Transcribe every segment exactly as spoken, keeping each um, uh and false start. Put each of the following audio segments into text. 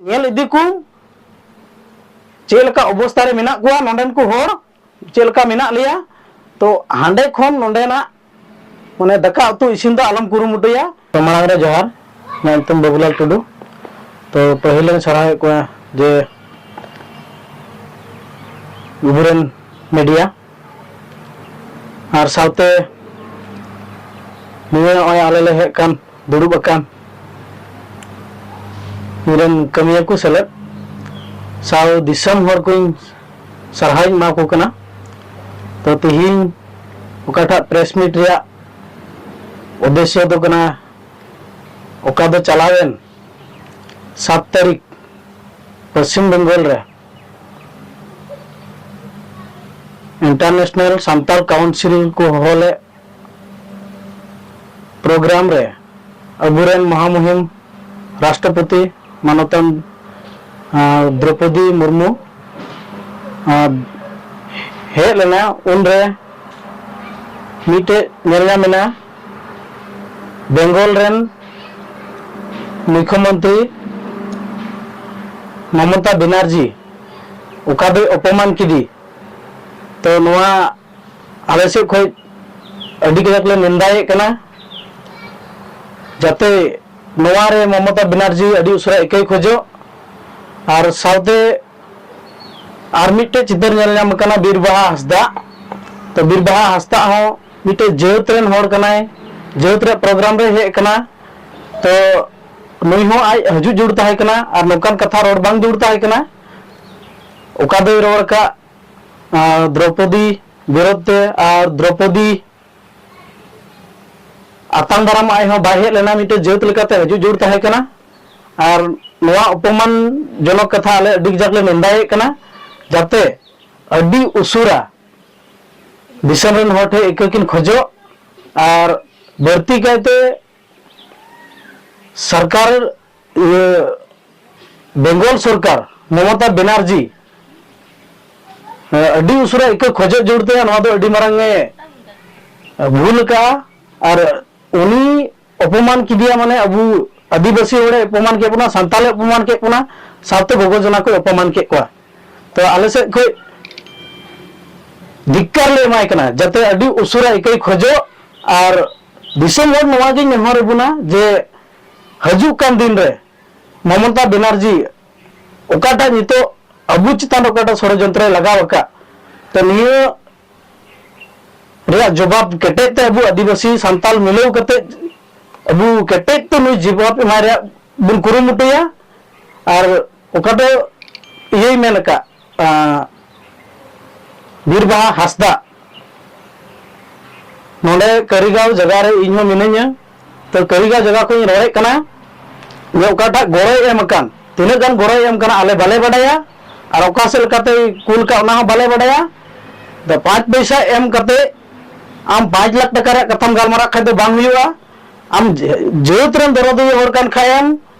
ᱧᱮᱞ ᱤᱫᱤ ᱠᱚ ᱪᱮᱫ ᱞᱮᱠᱟ ᱚᱵᱚᱥᱛᱟ ᱨᱮ ᱢᱮᱱᱟᱜ ᱠᱚᱣᱟ ᱱᱚᱰᱮᱱ ᱠᱚ ᱦᱚᱲ, ᱪᱮᱫ ᱞᱮᱠᱟ ᱢᱮᱱᱟᱜ ᱞᱮᱭᱟ᱾ ᱛᱚ ᱦᱟᱸᱰᱮ ᱠᱷᱚᱱ ᱱᱚᱰᱮᱱᱟᱜ ᱢᱟᱱᱮ ᱫᱟᱠᱟ ᱩᱛᱩ ᱤᱥᱤᱱ ᱫᱚ ᱟᱞᱚᱢ ᱠᱩᱨᱩᱢᱩᱴᱩᱭᱟ᱾ ᱛᱚ ᱢᱟᱲᱟᱝ ᱨᱮ ᱡᱚᱦᱟᱨ, ᱤᱧᱟᱹᱜ ᱧᱩᱛᱩᱢ ᱵᱟᱹᱵᱩᱞᱟᱞ ᱴᱩᱰᱩ᱾ ᱛᱚ ᱯᱟᱹᱦᱤᱞ ᱨᱮᱧ ᱥᱟᱨᱦᱟᱣᱮᱫ ᱠᱚᱣᱟ ᱡᱮ ᱟᱵᱚᱨᱮᱱ ᱢᱤᱰᱤᱭᱟ ᱟᱨ ᱥᱟᱶᱛᱮ ᱱᱤᱭᱟᱹ ᱱᱚᱜᱼᱚᱭ ᱟᱞᱮ ᱞᱮ ᱦᱮᱡ ᱟᱠᱟᱱ, ᱫᱩᱲᱩᱵ ᱟᱠᱟᱱ ᱤᱧᱨᱮᱱ ᱠᱟᱹᱢᱤᱭᱟᱹ ᱠᱚ ᱥᱮᱞᱮᱫ ᱥᱟᱶ ᱫᱤᱥᱚᱢ ᱦᱚᱲ ᱠᱚᱧ ᱥᱟᱨᱦᱟᱣᱤᱧ ᱮᱢᱟ ᱠᱚ ᱠᱟᱱᱟ᱾ ᱛᱚ ᱛᱤᱦᱤᱧ ᱚᱠᱟᱴᱟᱜ ᱯᱨᱮᱥ ᱢᱤᱴ ᱨᱮᱭᱟᱜ ᱩᱫᱽᱫᱮᱥᱥᱚ ᱫᱚ ᱠᱟᱱᱟ, ᱚᱠᱟ ᱫᱚ ᱪᱟᱞᱟᱣᱮᱱ ᱥᱟᱛ ᱛᱟᱹᱨᱤᱠᱷ ᱯᱚᱥᱪᱤᱢ ᱵᱮᱝᱜᱚᱞ ᱨᱮ ᱤᱱᱴᱟᱨᱱᱮᱥᱱᱟᱞ ᱥᱟᱱᱛᱟᱲ ᱠᱟᱣᱩᱱᱥᱤᱞ ᱠᱚ ᱦᱚᱦᱚ ᱞᱮᱫ ᱯᱨᱳᱜᱨᱟᱢ ᱨᱮ ᱟᱵᱚᱨᱮᱱ ᱢᱚᱦᱟᱢᱩᱦᱤᱢ ᱨᱟᱥᱴᱨᱚᱯᱚᱛᱤ ᱢᱟᱱᱚᱛᱟᱱ, ᱟᱸ, ᱫᱨᱚᱯᱚᱫᱤ ᱢᱩᱨᱢᱩ, ᱟᱸ, ᱦᱮᱡ ᱞᱮᱱᱟ, ᱩᱱᱨᱮ ᱢᱤᱫᱴᱮᱡ ᱧᱮᱞ ᱧᱟᱢ ᱮᱱᱟ ᱵᱮᱝᱜᱚᱞ ᱨᱮᱱ ᱢᱩᱠᱷᱭᱚᱢᱚᱱᱛᱨᱤ ᱢᱚᱢᱚᱛᱟ ᱵᱮᱱᱟᱨᱡᱤ ᱚᱠᱟ ᱫᱚᱭ ᱚᱯᱚᱢᱟᱱ ᱠᱮᱫᱮ᱾ ᱛᱚ ᱱᱚᱣᱟ ᱟᱞᱮ ᱥᱮᱫ ᱠᱷᱚᱱ ᱟᱹᱰᱤ ᱠᱟᱡᱟᱠ ᱞᱮ ᱱᱮᱱᱫᱟᱭᱮᱫ ᱠᱟᱱᱟ, ᱡᱟᱛᱮ ᱱᱚᱣᱟ ᱨᱮ ᱢᱚᱢᱚᱛᱟ ᱵᱮᱱᱟᱨᱡᱤ ᱟᱹᱰᱤ ᱩᱥᱟᱹᱨᱟ ᱤᱠᱟᱹᱭ ᱠᱷᱚᱡᱚᱜ᱾ ᱟᱨ ᱥᱟᱶᱛᱮ ᱟᱨ ᱢᱤᱫᱴᱮᱡ ᱪᱤᱛᱟᱹᱨ ᱧᱮᱞ ᱧᱟᱢ ᱟᱠᱟᱱᱟ ᱵᱤᱨ ᱵᱟᱦᱟ ᱦᱟᱸᱥᱫᱟ᱾ ᱛᱚ ᱵᱤᱨ ᱵᱟᱦᱟ ᱦᱟᱸᱥᱫᱟ ᱦᱚᱸ ᱢᱤᱫᱴᱮᱡ ᱡᱟᱹᱛ ᱨᱮᱱ ᱦᱚᱲ ᱠᱟᱱᱟᱭ, ᱡᱟᱹᱛ ᱨᱮᱭᱟᱜ ᱯᱨᱳᱜᱨᱟᱢ ᱨᱮ ᱦᱮᱡ ᱟᱠᱟᱱᱟ᱾ ᱛᱚ ᱱᱩᱭ ᱦᱚᱸ ᱟᱡ ᱦᱤᱡᱩᱜ ᱡᱟᱹᱨᱩᱲ ᱛᱟᱦᱮᱸ ᱠᱟᱱᱟ ᱟᱨ ᱱᱚᱝᱠᱟᱱ ᱠᱟᱛᱷᱟ ᱨᱚᱲ ᱵᱟᱝ ᱡᱟᱹᱨᱩᱲ ᱛᱟᱦᱮᱸ ᱠᱟᱱᱟ᱾ ᱚᱠᱟ ᱫᱚᱭ ᱨᱚᱲ ᱟᱠᱟᱫ, ᱟᱨ ᱫᱨᱚᱯᱚᱫᱤ ᱵᱤᱨᱳᱫᱷ ᱛᱮ, ᱟᱨ ᱫᱨᱚᱯᱚᱫᱤ ᱟᱛᱟᱝ ᱫᱟᱨᱟᱢ ᱟᱡ ᱦᱚᱸ ᱵᱟᱭ ᱦᱮᱡ ᱞᱮᱱᱟ, ᱢᱤᱫᱴᱮᱡ ᱡᱟᱹᱛ ᱞᱮᱠᱟᱛᱮ ᱦᱤᱡᱩᱜ ᱡᱟᱹᱨᱩᱲ ᱛᱟᱦᱮᱸ ᱠᱟᱱᱟ᱾ ᱟᱨ ᱱᱚᱣᱟ ᱚᱯᱚᱢᱟᱱ ᱡᱚᱱᱚᱠ ᱠᱟᱛᱷᱟ ᱟᱞᱮ ᱟᱹᱰᱤ ᱠᱟᱡᱟᱠ ᱞᱮ ᱱᱮᱱᱫᱟᱭᱮᱫ ᱠᱟᱱᱟ, ᱡᱟᱛᱮ ᱟᱹᱰᱤ ᱩᱥᱟᱹᱨᱟ ᱫᱤᱥᱚᱢ ᱨᱮᱱ ᱦᱚᱲ ᱴᱷᱮᱱ ᱤᱠᱟᱹ ᱠᱤᱱ ᱠᱷᱚᱡᱚᱜ᱾ ᱟᱨ ᱵᱟᱹᱲᱛᱤ ᱠᱟᱭᱛᱮ ᱥᱚᱨᱠᱟᱨ, ᱤᱭᱟᱹ, ᱵᱮᱝᱜᱚᱞ ᱥᱚᱨᱠᱟᱨ ᱢᱚᱢᱚᱛᱟ ᱵᱮᱱᱟᱨᱡᱤ, ᱮ, ᱟᱹᱰᱤ ᱩᱥᱟᱹᱨᱟ ᱤᱠᱟᱹ ᱠᱷᱚᱡᱚᱜ ᱡᱟᱹᱨᱩᱲ ᱛᱟᱭᱟ᱾ ᱱᱚᱣᱟ ᱫᱚ ᱟᱹᱰᱤ ᱢᱟᱨᱟᱝ ᱮ ᱵᱷᱩᱞ ᱟᱠᱟᱜᱼᱟ᱾ ᱟᱨ ᱩᱱᱤ ᱚᱯᱚᱢᱟᱱ ᱠᱮᱫᱮᱭᱟ, ᱢᱟᱱᱮ ᱟᱵᱚ ᱟᱹᱫᱤᱵᱟᱹᱥᱤ ᱦᱚᱲᱮ ᱚᱯᱚᱢᱟᱱ ᱠᱮᱫ ᱵᱚᱱᱟ, ᱥᱟᱱᱛᱟᱞᱮ ᱚᱯᱚᱢᱟᱱ ᱠᱮᱫ ᱵᱚᱱᱟ, ᱥᱟᱶᱛᱮ ᱜᱚᱜᱚ ᱡᱚᱱᱟ ᱠᱚᱭ ᱚᱯᱚᱢᱟᱱ ᱠᱮᱫ ᱠᱚᱣᱟ᱾ ᱛᱚ ᱟᱞᱮ ᱥᱮᱫ ᱠᱷᱚᱱ ᱫᱷᱤᱠᱠᱟᱨ ᱞᱮ ᱮᱢᱟᱭ ᱠᱟᱱᱟ, ᱡᱟᱛᱮ ᱟᱹᱰᱤ ᱩᱥᱟᱹᱨᱟ ᱤᱠᱟᱹᱭ ᱠᱷᱚᱡᱚᱜ᱾ ᱟᱨ ᱫᱤᱥᱚᱢ ᱦᱚᱲ ᱱᱚᱣᱟ ᱜᱮᱧ ᱱᱮᱦᱚᱨ ᱟᱵᱚᱱᱟ ᱡᱮ ᱦᱤᱡᱩᱜ ᱠᱟᱱ ᱫᱤᱱ ᱨᱮ ᱢᱚᱢᱚᱛᱟ ᱵᱮᱱᱟᱨᱡᱤ ᱚᱠᱟᱴᱟᱜ ᱱᱤᱛᱚᱜ ᱟᱵᱚ ᱪᱮᱛᱟᱱ ᱨᱮ ᱚᱠᱟᱴᱟᱜ ᱥᱚᱲᱚᱡᱚᱱᱛᱨᱚᱭ ᱞᱟᱜᱟᱣ ᱟᱠᱟᱫ, ᱛᱚ ᱱᱤᱭᱟᱹ ᱨᱮᱭᱟᱜ ᱡᱚᱵᱟᱵ ᱠᱮᱴᱮᱡ ᱛᱮ ᱟᱵᱚ ᱟᱹᱫᱤᱵᱟᱹᱥᱤ ᱥᱟᱱᱛᱟᱞ ᱢᱤᱞᱟᱹᱣ ᱠᱟᱛᱮ ᱟᱵᱚ ᱠᱮᱴᱮᱡ ᱛᱮ ᱱᱩᱭ ᱡᱚᱵᱟᱵ ᱮᱢᱟᱭ ᱨᱮᱭᱟᱜ ᱵᱚᱱ ᱠᱩᱨᱩᱢᱩᱴᱩᱭᱟ᱾ ᱟᱨ ᱚᱠᱟ ᱫᱚ ᱤᱭᱟᱹᱭ ᱢᱮᱱ ᱟᱠᱟᱫ, ᱟᱸ, ᱵᱤᱨᱵᱟᱦᱟ ᱦᱟᱸᱥᱫᱟ, ᱱᱚᱰᱮ ᱠᱟᱹᱨᱤᱜᱟᱸᱣ ᱡᱟᱭᱜᱟ ᱨᱮ ᱤᱧ ᱦᱚᱸ ᱢᱤᱱᱟᱹᱧᱟ᱾ ᱛᱚ ᱠᱟᱹᱨᱤᱜᱟᱸᱣ ᱡᱟᱭᱜᱟ ᱠᱷᱚᱱ ᱤᱧ ᱨᱚᱲᱮᱫ ᱠᱟᱱᱟ, ᱡᱮ ᱚᱠᱟᱴᱟᱜ ᱜᱚᱲᱚᱭ ᱮᱢ ᱟᱠᱟᱱ, ᱛᱤᱱᱟᱹᱜ ᱜᱟᱱ ᱜᱚᱲᱚᱭ ᱮᱢ ᱠᱟᱱᱟ ᱟᱞᱮ ᱵᱟᱞᱮ ᱵᱟᱰᱟᱭᱟ, ᱟᱨ ᱚᱠᱟ ᱥᱮᱫ ᱞᱮᱠᱟᱛᱮᱭ ᱠᱩᱞ ᱠᱟᱜ ᱚᱱᱟ ᱦᱚᱸ ᱵᱟᱞᱮ ᱵᱟᱰᱟᱭᱟ᱾ ᱛᱚ ᱯᱟᱸᱪ ᱯᱚᱭᱥᱟ ᱮᱢ ᱠᱟᱛᱮ ᱟᱢ ᱯᱟᱸᱪ ᱞᱟᱠᱷ ᱴᱟᱠᱟ ᱨᱮᱭᱟᱜ ᱠᱟᱛᱷᱟᱢ ᱜᱟᱞᱢᱟᱨᱟᱜ ᱠᱷᱟᱡ ᱫᱚ ᱵᱟᱝ ᱦᱩᱭᱩᱜᱼᱟ᱾ ᱟᱢ ᱡᱟᱹ-, ᱡᱟᱹᱛ ᱨᱮᱱ ᱫᱚᱨᱚᱫᱤᱭᱟᱹ ᱦᱚᱲ ᱠᱟᱱ ᱠᱷᱟᱡ ᱮᱢ,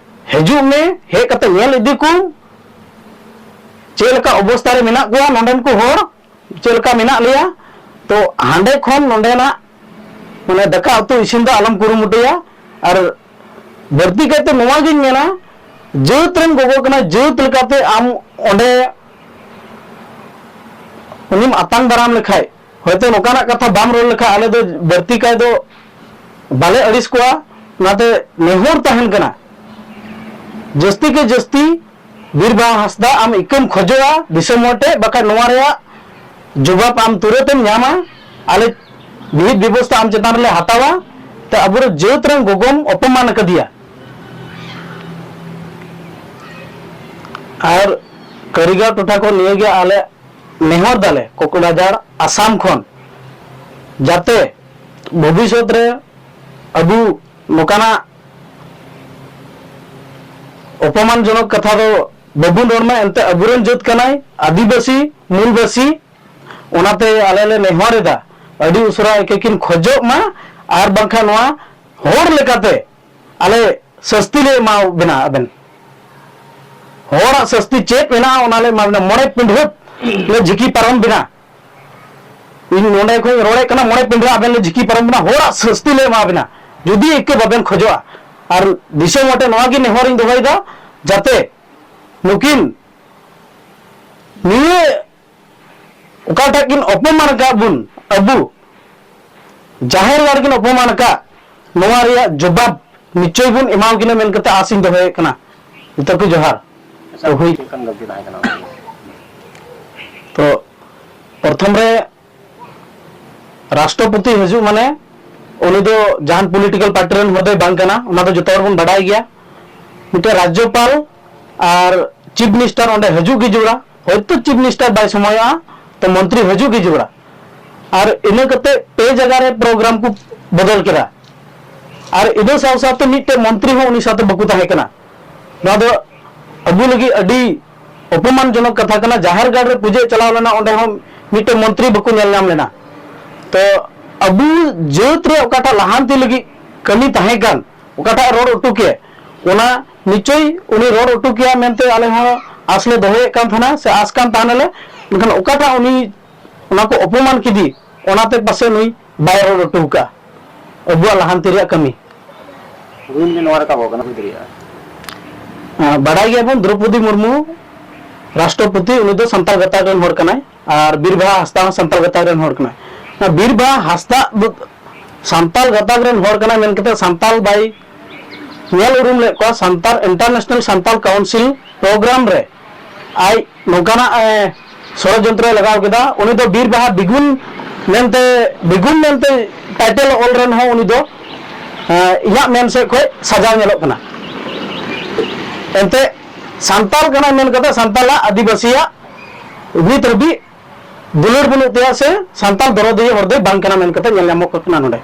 ᱦᱤᱡᱩᱜ ᱢᱮ, ᱦᱮᱡ ᱠᱟᱛᱮ ᱧᱮᱞ ᱤᱫᱤ ᱠᱚᱢ ᱪᱮᱫ ᱞᱮᱠᱟ ᱚᱵᱚᱥᱛᱟ ᱨᱮ ᱢᱮᱱᱟᱜ ᱠᱚᱣᱟ ᱱᱚᱰᱮᱱ ᱠᱚ ᱦᱚᱲ, ᱪᱮᱫ ᱞᱮᱠᱟ ᱢᱮᱱᱟᱜ ᱞᱮᱭᱟ᱾ ᱛᱚ ᱦᱟᱸᱰᱮ ᱠᱷᱚᱱ ᱱᱚᱰᱮᱱᱟᱜ ᱢᱟᱱᱮ ᱫᱟᱠᱟ ᱩᱛᱩ ᱤᱥᱤᱱ ᱫᱚ ᱟᱞᱚᱢ ᱠᱩᱨᱩᱢᱩᱴᱩᱭᱟ᱾ ᱟᱨ ᱵᱟᱹᱲᱛᱤ ᱠᱟᱭᱛᱮ ᱱᱚᱣᱟ ᱜᱤᱧ ᱢᱮᱱᱟ, ᱡᱟᱹᱛ ᱨᱮᱱ ᱜᱚᱜᱚ ᱠᱟᱱᱟᱭ, ᱡᱟᱹᱛ ᱞᱮᱠᱟᱛᱮ ᱟᱢ ᱚᱸᱰᱮ ᱩᱱᱤᱢ ᱟᱛᱟᱝ ᱫᱟᱨᱟᱢ ᱞᱮᱠᱷᱟᱡ, ᱦᱚᱭᱛᱳ ᱱᱚᱝᱠᱟᱱᱟᱜ ᱠᱟᱛᱷᱟ ᱵᱟᱢ ᱨᱚᱲ ᱞᱮᱠᱷᱟᱡ ᱟᱞᱮ ᱫᱚ ᱵᱟᱹᱲᱛᱤ ᱠᱟᱭ ᱫᱚ ᱵᱟᱞᱮ ᱟᱹᱲᱤᱥ ᱠᱚᱣᱟ᱾ ᱚᱱᱟᱛᱮ ᱱᱮᱦᱚᱨ ᱛᱟᱦᱮᱱ ᱠᱟᱱᱟ, ᱡᱟᱹᱥᱛᱤ ᱠᱮ ᱡᱟᱹᱥᱛᱤ ᱵᱤᱨᱵᱟᱦᱟ ᱦᱟᱸᱥᱫᱟ ᱟᱢ ᱤᱠᱟᱹᱢ ᱠᱷᱚᱡᱚᱜᱼᱟ ᱫᱤᱥᱚᱢ ᱦᱚᱲ ᱴᱷᱮᱡ, ᱵᱟᱠᱷᱟᱡ ᱱᱚᱣᱟ ᱨᱮᱭᱟᱜ ᱡᱚᱵᱟᱵ ᱟᱢ ᱛᱩᱨᱟᱹᱛ ᱮᱢ ᱧᱟᱢᱟ᱾ ᱟᱞᱮ ᱵᱤᱦᱤᱫ ᱵᱮᱵᱚᱥᱛᱟ ᱟᱢ ᱪᱮᱛᱟᱱ ᱨᱮᱞᱮ ᱦᱟᱛᱟᱣᱟ᱾ ᱛᱮ ᱟᱵᱚᱨᱮᱱ ᱡᱟᱹᱛ ᱨᱮᱱ ᱜᱚᱜᱚᱢ ᱚᱯᱚᱢᱟᱱ ᱟᱠᱟᱫᱮᱭᱟ᱾ ᱟᱨ ᱠᱟᱹᱨᱤᱜᱟᱸᱣ ᱴᱚᱴᱷᱟ ᱠᱷᱚᱱ ᱱᱤᱭᱟᱹᱜᱮ ᱟᱞᱮ ᱱᱮᱦᱚᱨ ᱫᱟᱞᱮ ᱠᱚᱠᱲᱟᱡᱟᱲ ᱟᱥᱟᱢ ᱠᱷᱚᱱ, ᱡᱟᱛᱮ ᱵᱷᱚᱵᱤᱥᱥᱚᱛ ᱨᱮ ᱟᱵᱚ ᱱᱚᱝᱠᱟᱱᱟᱜ ᱚᱯᱚᱢᱟᱱ ᱡᱚᱱᱚᱠ ᱠᱟᱛᱷᱟ ᱫᱚ ᱵᱟᱵᱚᱱ ᱨᱚᱲ ᱢᱟ᱾ ᱮᱱᱛᱮ ᱟᱵᱚᱨᱮᱱ ᱡᱟᱹᱛ ᱠᱟᱱᱟᱭ, ᱟᱹᱫᱤᱵᱟᱹᱥᱤ ᱢᱩᱞᱵᱟᱹᱥᱤ, ᱚᱱᱟᱛᱮ ᱟᱞᱮ ᱞᱮ ᱱᱮᱦᱚᱨ ᱮᱫᱟ ᱟᱹᱰᱤ ᱩᱥᱟᱹᱨᱟ ᱮᱠᱮ ᱠᱤᱱ ᱠᱷᱚᱡᱚᱜ ᱢᱟ, ᱟᱨ ᱵᱟᱝᱠᱷᱟᱱ ᱱᱚᱣᱟ ᱦᱚᱲ ᱞᱮᱠᱟᱛᱮ ᱟᱞᱮ ᱥᱟᱹᱥᱛᱤ ᱞᱮ ᱮᱢᱟ ᱵᱮᱱᱟ᱾ ᱟᱵᱮᱱ ᱦᱚᱲᱟᱜ ᱥᱟᱹᱥᱛᱤ ᱪᱮᱫ ᱢᱮᱱᱟᱜᱼᱟ ᱚᱱᱟ ᱞᱮ ᱮᱢᱟ ᱵᱮᱱᱟ᱾ ᱢᱚᱬᱮ ᱯᱤᱸᱰᱷᱟᱹ ᱞᱮ ᱡᱷᱤᱠᱤ ᱯᱟᱨᱚᱢ ᱵᱮᱱᱟ᱾ ᱤᱧ ᱱᱚᱰᱮ ᱠᱷᱚᱱ ᱨᱚᱲᱮᱫ ᱠᱟᱱᱟ, ᱢᱚᱬᱮ ᱯᱤᱸᱰᱷᱟᱹ ᱟᱵᱮᱱ ᱞᱮ ᱡᱷᱤᱠᱤ ᱯᱟᱨᱚᱢ ᱵᱮᱱᱟ, ᱦᱚᱲᱟᱜ ᱥᱟᱹᱥᱛᱤ ᱞᱮ ᱮᱢᱟ ᱵᱮᱱᱟ᱾ ᱡᱩᱫᱤ ᱤᱠᱟᱹ ᱵᱟᱵᱮᱱ ᱠᱷᱚᱡᱚᱜᱼᱟ, ᱟᱨ ᱫᱤᱥᱚᱢ ᱦᱚᱲ ᱴᱷᱮᱱ ᱱᱚᱣᱟ ᱜᱮ ᱱᱮᱦᱚᱨᱤᱧ ᱫᱚᱦᱚᱭᱮᱫᱟ, ᱡᱟᱛᱮ ᱱᱩᱠᱤᱱ ᱱᱤᱭᱟᱹ ᱚᱠᱟᱴᱟᱜ ᱠᱤᱱ ᱚᱯᱚᱢᱟᱱ ᱟᱠᱟᱫ ᱵᱚᱱ ᱟᱵᱚ, ᱡᱟᱦᱮᱨ ᱜᱟᱲ ᱠᱤᱱ ᱚᱯᱚᱢᱟᱱ ᱟᱠᱟᱫ, ᱱᱚᱣᱟ ᱨᱮᱭᱟᱜ ᱡᱚᱵᱟᱵ ᱱᱤᱪᱚᱭ ᱵᱚᱱ ᱮᱢᱟᱣ ᱠᱤᱱᱟ ᱢᱮᱱ ᱠᱟᱛᱮ ᱟᱥᱤᱧ ᱫᱚᱦᱚᱭᱮᱫ ᱠᱟᱱᱟ᱾ ᱡᱚᱛᱚ ᱠᱚ ᱡᱚᱦᱟᱨ᱾ ᱟᱪᱪᱷᱟ, ᱦᱩᱭ᱾ ᱪᱮᱫ ᱞᱮᱠᱟᱱ ᱜᱟᱹᱞᱛᱤ ᱛᱟᱦᱮᱸ ᱠᱟᱱᱟ ᱚᱱᱟ ᱫᱚ? ᱛᱚ ᱯᱨᱚᱛᱷᱚᱢ ᱨᱮ ᱨᱟᱥᱴᱨᱚᱯᱚᱛᱤ ᱦᱤᱡᱩᱜ ᱢᱟᱱᱮ ᱩᱱᱤ ᱫᱚ ᱡᱟᱦᱟᱱ ᱯᱚᱞᱤᱴᱤᱠᱟᱞ ᱯᱟᱨᱴᱤ ᱨᱮᱱ ᱦᱚᱲ ᱫᱚᱭ ᱵᱟᱝ ᱠᱟᱱᱟ, ᱚᱱᱟ ᱫᱚ ᱡᱚᱛᱚ ᱦᱚᱲ ᱵᱚᱱ ᱵᱟᱰᱟᱭ ᱜᱮᱭᱟ᱾ ᱢᱤᱫᱴᱮᱱ ᱨᱟᱡᱽᱡᱚᱯᱟᱞ ᱟᱨ ᱪᱤᱯ ᱢᱤᱱᱤᱥᱴᱟᱨ ᱚᱸᱰᱮ ᱦᱤᱡᱩᱜ ᱜᱮ ᱡᱟᱹᱨᱩᱲᱟ᱾ ᱦᱚᱭᱛᱳ ᱪᱤᱯ ᱢᱤᱱᱤᱥᱴᱟᱨ ᱵᱟᱭ ᱥᱚᱢᱚᱭᱚᱜᱼᱟ, ᱛᱚ ᱢᱚᱱᱛᱨᱤ ᱦᱤᱡᱩᱜ ᱜᱮ ᱡᱟᱹᱨᱩᱲᱟ᱾ ᱟᱨ ᱤᱱᱟᱹ ᱠᱟᱛᱮ ᱯᱮ ᱡᱟᱭᱜᱟ ᱨᱮ ᱯᱨᱳᱜᱨᱟᱢ ᱠᱚ ᱵᱚᱫᱚᱞ ᱠᱮᱫᱟ᱾ ᱟᱨ ᱤᱱᱟᱹ ᱥᱟᱶ ᱥᱟᱶᱛᱮ ᱢᱤᱫᱴᱮᱱ ᱢᱚᱱᱛᱨᱤ ᱦᱚᱸ ᱩᱱᱤ ᱥᱟᱶᱛᱮ ᱵᱟᱠᱚ ᱛᱟᱦᱮᱸ ᱠᱟᱱᱟ᱾ ᱱᱚᱣᱟ ᱫᱚ ᱟᱵᱚ ᱞᱟᱹᱜᱤᱫ ᱟᱹᱰᱤ ᱚᱯᱚᱢᱟᱱᱡᱚᱱᱚᱠ ᱠᱟᱛᱷᱟ ᱠᱟᱱᱟ᱾ ᱡᱟᱦᱮᱨ ᱜᱟᱲ ᱨᱮ ᱯᱩᱡᱟᱹ ᱪᱟᱞᱟᱣ ᱞᱮᱱᱟ, ᱚᱸᱰᱮ ᱦᱚᱸ ᱢᱤᱫᱴᱮᱱ ᱢᱚᱱᱛᱨᱤ ᱵᱟᱠᱚ ᱧᱮᱞ ᱧᱟᱢ ᱞᱮᱱᱟ᱾ ᱛᱚ ᱟᱵᱚ ᱡᱟᱹᱛ ᱨᱮ ᱚᱠᱟᱴᱟᱜ ᱞᱟᱦᱟᱱᱛᱤ ᱞᱟᱹᱜᱤᱫ ᱠᱟᱹᱢᱤ ᱛᱟᱦᱮᱸ ᱠᱟᱱ, ᱚᱠᱟᱴᱟᱜ ᱨᱚᱲ ᱦᱚᱴᱚ ᱠᱮᱫ, ᱚᱱᱟ ᱱᱤᱪᱚᱭ ᱩᱱᱤ ᱨᱚᱲ ᱦᱚᱴᱚ ᱠᱮᱭᱟ ᱢᱮᱱᱛᱮ ᱟᱞᱮ ᱦᱚᱸ ᱟᱸᱥ ᱞᱮ ᱫᱚᱦᱚᱭᱮᱫ ᱠᱟᱱ ᱛᱟᱦᱮᱱᱟ ᱥᱮ ᱟᱸᱥ ᱠᱟᱱ ᱛᱟᱦᱮᱱᱟᱞᱮ᱾ ᱢᱮᱱᱠᱷᱟᱱ ᱚᱠᱟᱴᱟᱜ ᱩᱱᱤ ᱚᱱᱟ ᱠᱚ ᱚᱯᱚᱢᱟᱱ ᱠᱮᱫᱮ, ᱚᱱᱟᱛᱮ ᱯᱟᱥᱮ ᱱᱩᱭ ᱵᱟᱭ ᱨᱚᱲ ᱦᱚᱴᱚ ᱠᱟᱜᱼᱟ ᱟᱵᱚᱣᱟᱜ ᱞᱟᱦᱟᱱᱛᱤ ᱨᱮᱭᱟᱜ ᱠᱟᱹᱢᱤ᱾ ᱦᱩᱭ ᱡᱩᱫᱤ ᱱᱚᱣᱟ ᱨᱟᱠᱟᱵᱚᱜ ᱠᱟᱱᱟ, ᱦᱩᱭ ᱫᱟᱲᱮᱭᱟᱜᱼᱟ᱾ ᱟᱸ, ᱵᱟᱰᱟᱭ ᱜᱮᱭᱟᱵᱚᱱ, ᱫᱨᱚᱯᱚᱫᱤ ᱢᱩᱨᱢᱩ ᱨᱟᱥᱴᱨᱚᱯᱚᱛᱤ, ᱩᱱᱤ ᱫᱚ ᱥᱟᱱᱛᱟᱲ ᱜᱟᱛᱟᱠ ᱨᱮᱱ ᱦᱚᱲ ᱠᱟᱱᱟᱭ, ᱟᱨ ᱵᱤᱨ ᱵᱟᱦᱟ ᱦᱟᱸᱥᱫᱟ ᱦᱚᱸ ᱥᱟᱱᱛᱟᱲ ᱜᱟᱛᱟᱠ ᱨᱮᱱ ᱦᱚᱲ ᱠᱟᱱᱟᱭ᱾ ᱚᱱᱟ ᱵᱤᱨ ᱵᱟᱦᱟ ᱦᱟᱸᱥᱫᱟ ᱫᱚ ᱥᱟᱱᱛᱟᱲ ᱜᱟᱛᱟᱠ ᱨᱮᱱ ᱦᱚᱲ ᱠᱟᱱᱟᱭ ᱢᱮᱱ ᱠᱟᱛᱮ ᱥᱟᱱᱛᱟᱲ ᱵᱟᱭ ᱧᱮᱞ ᱩᱨᱩᱢ ᱞᱮᱫ ᱠᱚᱣᱟ, Santal international Santal council program ᱨᱮ ᱟᱡ ᱱᱚᱝᱠᱟᱱᱟᱜ, ᱮ, ᱥᱚᱲᱚᱡᱚᱱᱛᱨᱚᱭ ᱞᱟᱜᱟᱣ ᱠᱮᱫᱟ᱾ ᱩᱱᱤ ᱫᱚ ᱵᱤᱨ ᱵᱟᱦᱟ ᱵᱤᱜᱩᱱ ᱢᱮᱱᱛᱮ, ᱵᱤᱜᱩᱱ ᱢᱮᱱᱛᱮ ᱴᱟᱭᱴᱮᱞ ᱚᱞ ᱨᱮᱱ ᱦᱚᱸ ᱩᱱᱤ ᱫᱚ, ᱮ, ᱤᱧᱟᱹᱜ ᱢᱮᱱ ᱥᱮᱫ ᱠᱷᱚᱱ ᱥᱟᱡᱟᱣ ᱧᱮᱞᱚᱜ ᱠᱟᱱᱟ᱾ ᱮᱱᱛᱮ ᱥᱟᱱᱛᱟᱲ ᱠᱟᱱᱟᱭ ᱢᱮᱱ ᱠᱟᱛᱮ ᱥᱟᱱᱛᱟᱲᱟᱜ, ᱟᱹᱫᱤᱵᱟᱹᱥᱤᱭᱟᱜ ᱱᱤᱛ ᱦᱟᱹᱵᱤᱡ ᱫᱩᱞᱟᱹᱲ ᱵᱟᱹᱱᱩᱜ ᱛᱟᱭᱟ ᱥᱮ ᱥᱟᱱᱛᱟᱲ ᱫᱚᱨᱚᱫᱤᱭᱟᱹ ᱦᱚᱲ ᱫᱚᱭ ᱵᱟᱝ ᱠᱟᱱᱟ ᱢᱮᱱ ᱠᱟᱛᱮ ᱧᱮᱞ ᱧᱟᱢᱚᱜ ᱠᱟᱱᱟ ᱱᱚᱰᱮ᱾